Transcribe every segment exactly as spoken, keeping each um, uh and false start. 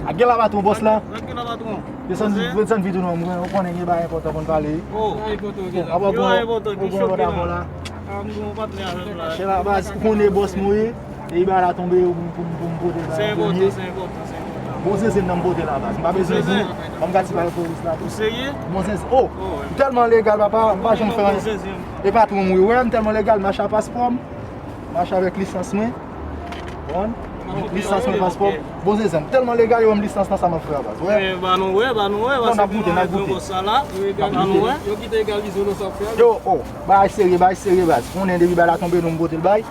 A gen la patwon bòs la. Desann, desann vit ou non, mwen, ou konnen gen bagay enpòtan pou n pale. Oh. Apa ou gen, ou gen lòt avò la. Chè la baz, ou konnen bòs mwen ye. E bagay la tonbe pou m, pou m, pou m pote la. Se enpòtan, se enpòtan, se enpòtan. Bon zenzen nan m pote la baz. M pa bezwen di. Ban m gad si pa gen polis la tou. Ou serye? Bon zenzen. Oh, m tèlman legal papa, m pa janm fè anyen. E patwon m wi, wè, m tèlman legal, m mache a paspò m. Mache avèk lisans mwen. Bon. Lisans mwen, paspò. Bon zenzen, m tèlman legal, yo ban m lisans nan sa m ap fè a baz. Wè. Ba nou wè, ba nou wè. Bon, n ap goute, n ap goute. Ba nou wè. Yo kite egalize w nan sa w ap fè a. Yo, oh, bagay serye, bagay serye baz. Konnen depi bagay la tonbe, nou m pote l bay.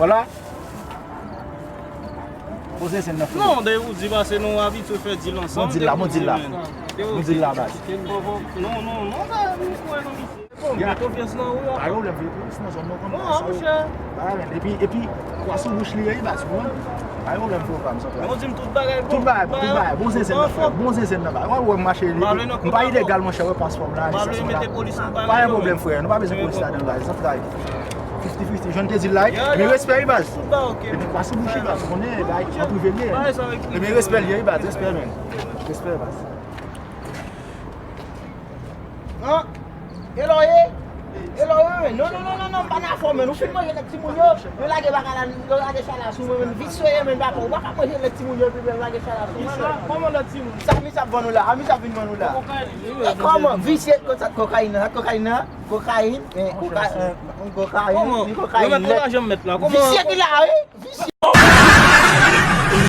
Vwala. Bon zenzen nan fini. Non, de ou di pase nou abitye fè dil ansanm. Bon dil la, bon dil la. Bon dil la baz. Non, non, non, ba nou kwè nan misye. Bon, gen konfyans nan ou. Pa gen pwoblèm, veye polis nan zòn nan konn bagay sa yo. Bagay men, epi, epi, kwa sou bouch li ye, baz, ou konprann? Pa gen pwoblèm, frè pam, san travay. Ou di m tout bagay bon. Tout bagay bon, tout bagay. Bon zenzen nan, frè. Bon zenzen nan, bagay. Wè, wè, m mache li. M pa ilegal, monchè, wè, paspò m la, lisans mwen la. Pa gen pwoblèm, frè. Nou pa bezwen polis ladan, baz. San travay. Fifty fifty, jan te di la, men respè wi baz. Epi kwa sou bouch wi baz, ou konnen, bay, an prive l ye. Epi respè l ye wi baz, respè men. Respè baz. An, e lò ye? E lò ye men. Non, non, non, non, non, pa nan afè men. Nou fin manje nèg timoun yo, yo lage bagay la, yo lage chay la sou mwen men. Visye ye men, papa, ou pa ka manje nèg timoun yo epi lage chay la sou mwen men. Kòman lòt timoun? Sa misye ap vann ou la, a misye ap vin vann ou la. E kòman? Visye, kokayin nan, kokayin nan. Kokayin, eh, koka-, eh, kokayin, kokayin nèt. Visye ki la, wi. Visye.